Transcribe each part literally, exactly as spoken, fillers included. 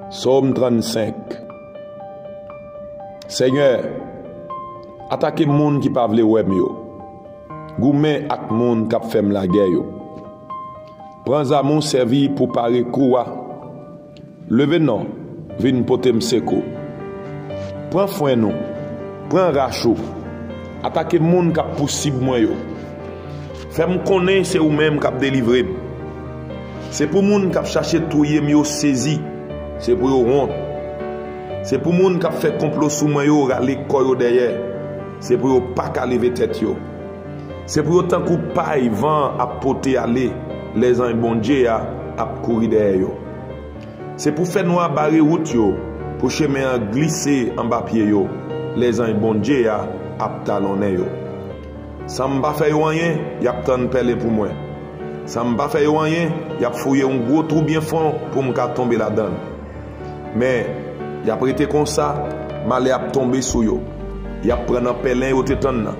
Sòm trannsenk. Senyè, atake moun ki pa vle wè m yo. Goumen ak moun k ap fè m lagè yo. Pran zam ou sèvi pou pare kou a. Leve non, vin pote m sekou. Pran frenn ou, pran rach ou. Atake moun k ap pousib mwen yo. Fè m konnen se ou menm k ap delivre m. Se pou moun k ap chache touye m yo sezi, se pou yo wont. Se pou moun k ap fè konplo sou mwen yo rale kò yo dèyè, se pou yo pa ka leve tèt yo. Se pou yo tankou pay van an ap pote ale, lè zanj Bondye a ap kouri dèyè yo. Se pou fènwa bare wout yo, pou chemen an glise anba pye yo, lè zanj Bondye a ap talonnen yo. San m pa fè yo anyen, y ap tann pèlen pou mwen. San m pa fè yo anyen, y ap fouye yon gwo twou byen fon pou m ka tonbe ladan l. Men, y ap rete konsa, malè ap tonbe sou yo. Y ap pran nan pèlen yo te tann nan.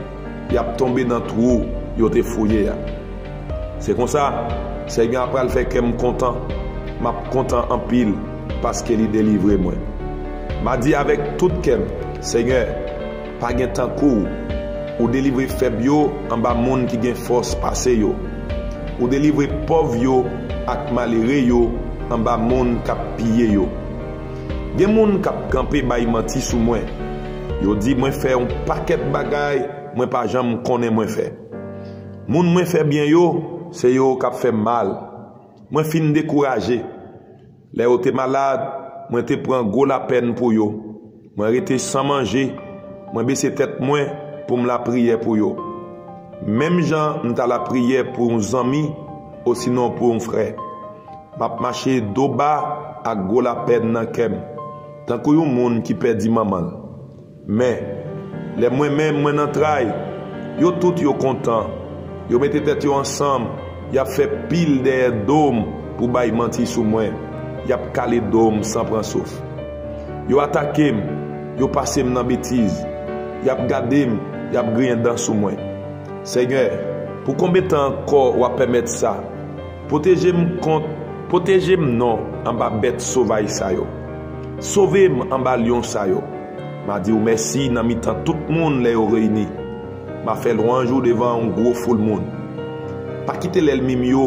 Y ap tonbe nan twou yo te fouye a. Se konsa, Senyè a pral fè kè m kontan. M ap kontan anpil, paske li delivre mwen. M a di avèk tout kè m, Senyè, pa gen tankou w. Ou delivre fèb yo anba moun ki gen fòs pase yo. Ou delivre pòv yo ak malere yo anba moun k ap piye yo. Gen moun k ap kanpe bay manti sou mwen. Yo di mwen fè yon pakèt bagay mwen pa janm konnen mwen fè. Moun mwen fè byen yo, se yo k ap fè m mal. Mwen fin dekouraje. Lè yo te malad, mwen te pran gwo lapèn pou yo. Mwen rete san manje, mwen bese tèt mwen pou m lapriyè pou yo. Menm jan m ta lapriyè pou yon zanmi, osinon pou yon frè. M ap mache do ba ak gwo lapèn nan kè m, tankou yon moun ki pèdi manman l. Men, lè mwen menm mwen nan tray, yo tout yo kontan. Yo mete tèt yo ansanm, y ap fè pil dèyè do m pou bay manti sou mwen. Y ap kale do m san pran souf. Yo atake m, yo pase m nan betiz. Y ap gade m, y ap griyen dan sou mwen. Senyè, pou konbyen tan ankò w ap pèmèt sa? Pwoteje m kont, pwoteje m non anba bèt sovaj sa yo. Sove m anba lyon sa yo. M a di w mèsi nan mitan tout moun lè yo reyini. M a fè lwanj ou devan yon gwo foul moun. Pa kite lènmi m yo,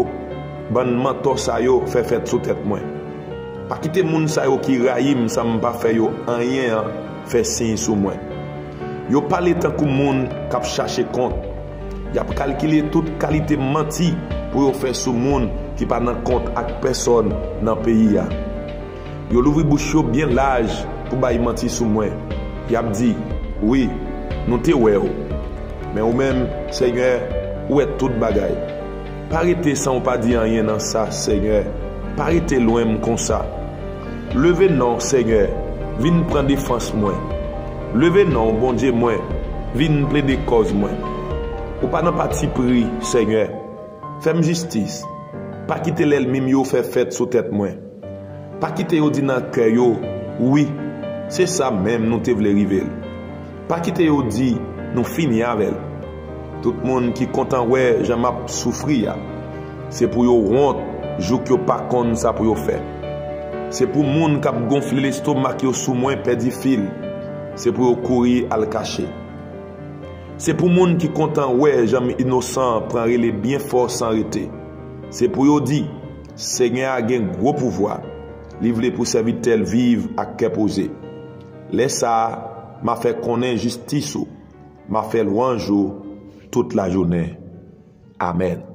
bann mantò sa yo fè fèt sou tèt mwen. Pa kite moun sa yo ki rayi m san m pa fè yo anyen an fè siy sou mwen. Yo pale tankou moun k ap chache kont. Y ap kalkile tout kalite manti pou yo fè sou moun ki pa nan kont ak pèsòn nan peyi a. Yo louvri bouch yo byen laj pou bay manti sou mwen. Y ap di, wi, nou te wè w. Men ou menm, Senyè, ou wè tout bagay. Pa rete san w pa di anyen nan sa, Senyè. Pa rete lwen m konsa. Leve non, Senyè, vin pran defans mwen. Leve non, Bondye mwen, vin plede kòz mwen. Ou pa nan patipri, Senyè. Fè m jistis. Pa kite lènmi m yo fè fèt sou tèt mwen. Pa kite yo di nan kè yo, wi, se sa menm nou te vle rive l. Pa kite yo di, nou fini avè l. Tout moun ki kontan wè jan m ap soufri a, se pou yo wont jouk yo pa konn sa pou yo fè. Se pou moun k ap gonfle lestomak yo sou mwen pèdi fil. Se pou yo kouri al kache. Se pou moun ki kontan wè jan m inosan an pran rele byen fò san rete. Se pou yo di, Senyè a gen gwo pouvwa. Li vle pou sèvitè l viv ak kè poze. Lè sa a, m a fè konnen jistis ou. M a fè lwanj ou tout lajounen. Amèn.